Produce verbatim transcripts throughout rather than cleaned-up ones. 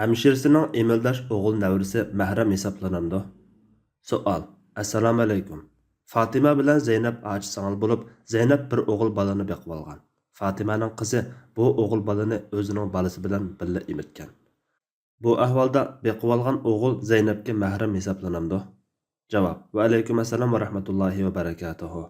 ھەمشىرىسىنىڭ ئىمىلداش ئوغۇل نەۋرىسى مەھرەم ھېسابلىنامدۇ؟ سوئال. ئەسسالامۇئەلەيكۇم. فاتىمە بىلەن زەينەپ ئاچا-سىڭىل بولۇپ، زەينەپ بىر ئوغۇل بالىنى بېقىۋالغان. فاتىمەنىڭ قىزى بۇ ئوغۇل بالىنى ئۆزىنىڭ بالىسى بىلەن بىللە ئېمىتكەن. بۇ ئەھۋالدا بېقىۋالغان ئوغۇل زەينەپكە مەھرەم ھېسابلىنامدۇ؟ جاۋاب. ۋەئەلەيكۇم ئەسسالام ۋە رەھمەتۇللاھى ۋە بەرەكاتۇھۇ.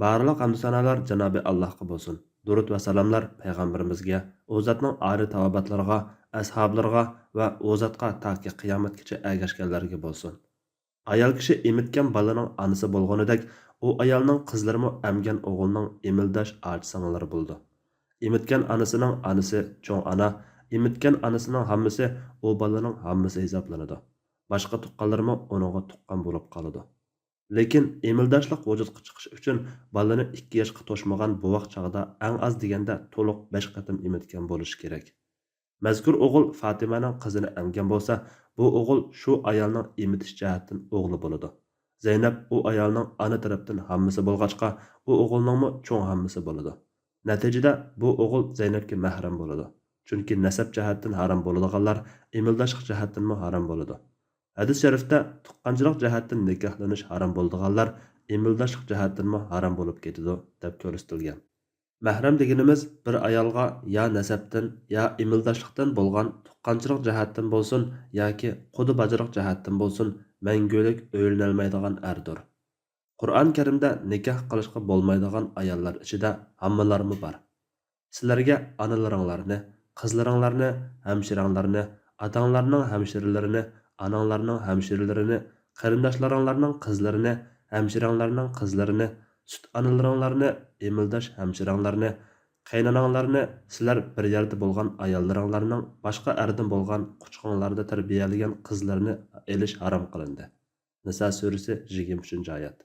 بارلىق ھەمدۇ سانالار جانابى ئاللاھقا بولسۇن. دۇرۇت ۋە سالاملار پەيغەمبىرىمىزگە، ئۇ زاتنىڭ ئالىي تاۋابىئاتلىرىغا، ئەسھابلىرىغا ۋە ئۇ زاتقا تاكى قىيامەتكىچە ئەگەشكەنلەرگە بولسۇن. ئايال كىشى ئېمىتكەن بالىنىڭ ئانىسى بولغىنىدەك، ئۇ ئايالنىڭ قىزلىرىمۇ ئەمگەن ئوغۇلنىڭ ئىمىلداش ئاچا-سىڭىللىرى بولىدۇ. ئېمىتكەن ئانىسىنىڭ ئانىسى، چوڭ ئانا، ئېمىتكەن ئانىسىنىڭ ھاممىسى ئۇ بالىنىڭ ھاممىسى ھېسابلىنىدۇ. باشقا تۇغقانلىرىمۇ ئۇنىڭغا تۇغقان بولۇپ قالىدۇ. لېكىن ئىمىلداشلىق ۋۇجۇدقا چىقىشى ئۈچۈن بالىنى ئىككى ياشقا توشمىغان بوۋاق چاغدا ئەڭ ئاز دېگەندە تولۇق بەش قېتىم ئېمىتكەن بولۇشى كېرەك. مەزكۇر ئوغۇل فاتىمەنىڭ قىزىنى ئەمگەن بولسا، بۇ ئوغۇل شۇ ئايالنىڭ ئېمىتىش جەھەتتىن ئوغلى بولىدۇ. زەينەپ ئۇ ئايالنىڭ ئانا تەرەپتىن ھاممىسى بولغاچقا، ئۇ ئوغۇلنىڭمۇ چوڭ ھاممىسى بولىدۇ. نەتىجىدە بۇ ئوغۇل زەينەپكە مەھرەم بولىدۇ. چۈنكى نەسەب جەھەتتىن ھارام بولىدىغانلار ئىمىلداشلىق جەھەتتىنمۇ ھارام بولىدۇ. ھەدىس شەرىپتە تۇغقانچىلىق جەھەتتىن نىكاھلىنىش ھارام بولىدىغانلار ئىمىلداشلىق جەھەتتىنمۇ ھارام بولۇپ كېتىدۇ، دەپ كۆرسىتىلگەن. مەھرەم دېگىنىمىز بىر ئايالغا يا نەسەبتىن، يا ئىمىلداشلىقتىن بولغان، تۇغقانچىلىق جەھەتتىن بولسۇن ياكى قۇدا-باجىلىق جەھەتتىن بولسۇن، مەڭگۈلۈك ئۆيلىنەلمەيدىغان ئەردۇر. قۇرئان كەرىمدە نىكاھ قىلىشقا بولمايدىغان ئاياللار ئىچىدە ھاممىلارمۇ بار. سىلەرگە ئانىلىرىڭلارنى، قىزلىرىڭلارنى، ھەمشىرەڭلارنى، ئاتاڭلارنىڭ ھەمشىرىلىرىنى، ئاناڭلارنىڭ ھەمشىرىلىرىنى، قېرىنداشلىرىڭلارنىڭ قىزلىرىنى، ھەمشىرەڭلارنىڭ قىزلىرىنى، سۈت ئانىلىرىڭلارنى، ئىمىلداش ھەمشىرەڭلارنى، قېيىنئاناڭلارنى، سىلەر بىر يەردە بولغان ئاياللىرىڭلارنىڭ باشقا ئەردىن بولغان قۇچىقىڭلاردا تەربىيەلىگەن قىزلىرىنى ئېلىش ھارام قىلىندى. نىسا سۈرىسى، يىگىرمە ئۈچىنچى ئايەت.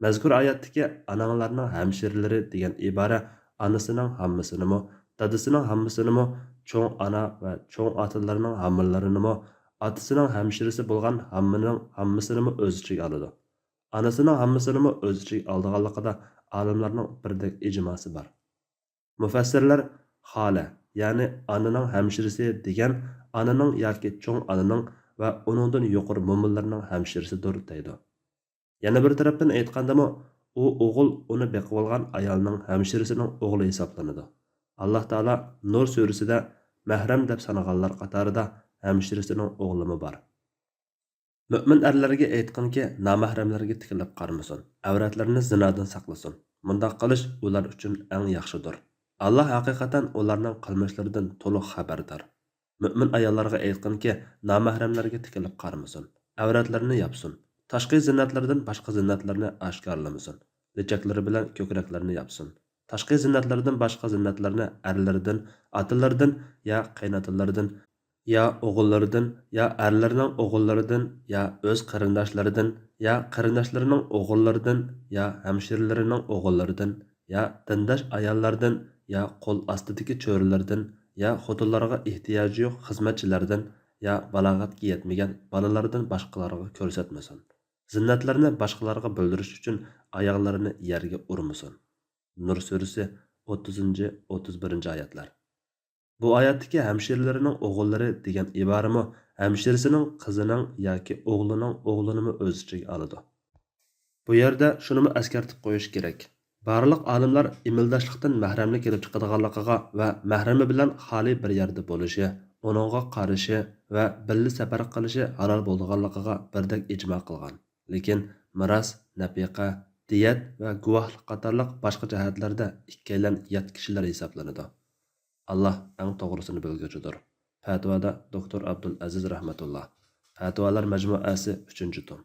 مەزكۇر ئايەتتىكى ئاناڭلارنىڭ ھەمشىرىلىرى دېگەن ئىبارە ئانىسىنىڭ ھاممىسىنىمۇ، دادىسىنىڭ ھاممىسىنىمۇ، چوڭ ئانا ۋە چوڭ ئاتىلىرىنىڭ ھاممىلىرىنىمۇ، ئاتىسىنىڭ ھەمشىرىسى بولغان ھاممىنىڭ ھاممىسىنىمۇ ئۆز ئىچىگە ئالىدۇ. ئانىسىنىڭ ھاممىسىنىمۇ ئۆز ئىچىگە ئالىدىغانلىقىدا ئالىملارنىڭ بىردەك ئىجماسى بار. مۇفەسسىرلەر خالە، يەنى ئانىنىڭ ھەمشىرىسى دېگەن ئانىنىڭ ياكى چوڭ ئانىنىڭ ۋە ئۇنىڭدىن يۇقىرى مومىنلىرىنىڭ ھەمشىرىسىدۇر دەيدۇ. يەنە بىر تەرەپتىن ئېيتقاندىمۇ، ئۇ ئوغۇل ئۇنى بېقىۋالغان ئايالنىڭ ھەمشىرىسىنىڭ ئوغلى ھېسابلىنىدۇ. ئاللاھ تائالا نۇر سۈرىسىدە مەھرەم دەپ سانىغانلار قاتارىدا ھەمشىرىسىنىڭ ئوغلىمۇ بار. مۆمىن ئەرلەرگە ئېيتقىنكى، نامەھرەملەرگە تىكىلىپ قارىمىسۇن، ئەۋرەتلىرىنى زىنادىن ساقلىسۇن. مۇنداق قىلىش ئۇلار ئۈچۈن ئەڭ ياخشىدۇر. ئاللاھ ھەقىقەتەن ئۇلارنىڭ قىلمىشلىرىدىن تولۇق خەۋەردار. مۆمىن ئاياللارغا ئېيتقىنكى، نامەھرەملەرگە تىكىلىپ قارىمىسۇن، ئەۋرەتلىرىنى ياپسۇن، تاشقى زىننەتلىرىدىن باشقا زىننەتلەرنى ئاشكارىلىمىسۇن، لېچەكلىرى بىلەن كۆكرەكلىرىنى ياپسۇن. تاشقى زىننەتلىرىدىن باشقا زىننەتلەرنى ئەرلىرىدىن، ئاتىلىرىدىن يا قېيىناتىلىرىدىن، يا ئوغۇللىرىدىن، يا ئەرلىرىنىڭ ئوغۇللىرىدىن، يا ئۆز قېرىنداشلىرىدىن، يا قېرىنداشلىرىنىڭ ئوغۇللىرىدىن، يا ھەمشىرىلىرىنىڭ ئوغۇللىرىدىن، يا دىنداش ئاياللاردىن، يا قول ئاستىدىكى چۆرىلىرىدىن، يا خوتۇنلارغا ئېھتىياجى يوق خىزمەتچىلەردىن، يا بالاغەتكە يەتمىگەن بالىلاردىن باشقىلارغا كۆرسەتمىسۇن. زىننەتلىرىنى باشقىلارغا بىلدۈرۈش ئۈچۈن ئاياغلىرىنى يەرگە ئۇرمىسۇن. نۇر سۈرىسى، ئوتتۇزىنچى، ئوتتۇز بىرىنچى ئايەتلەر. بۇ ئايەتتىكى ھەمشىرىلىرىنىڭ ئوغۇللىرى دېگەن ئىبارىمۇ ھەمشىرىسىنىڭ قىزىنىڭ ياكى ئوغلىنىڭ ئوغلىنىمۇ ئۆز ئىچىگە ئالىدۇ. بۇ يەردە شۇنىمۇ ئەسكەرتىپ قويۇش كېرەك، بارلىق ئالىملار ئىمىلداشلىقتىن مەھرەمنى كېلىپ چىقىدىغانلىقىغا ۋە مەھرىمى بىلەن خالىي بىر يەردە بولۇشى، ئۇنىڭغا قارىشى ۋە بىللە سەپەر قىلىشى ھالال بولىدىغانلىقىغا بىردەك ئىجما قىلغان. لېكىن مىراس، نەپىقە، دىيەت ۋە گۇۋاھلىق قاتارلىق باشقا جەھەتلەردە ئىككىيلەن يات كىشىلەر ھېسابلىنىدۇ. ئاللاھ ئەڭ توغرىسىنى بىلگۈچىدۇر. پەتىۋادا دوكتور ئابدۇل ئەزىز رەھمەتۇللاھ. پەتىۋالار مەجمۇئەسى، ئۈچىنچى توم.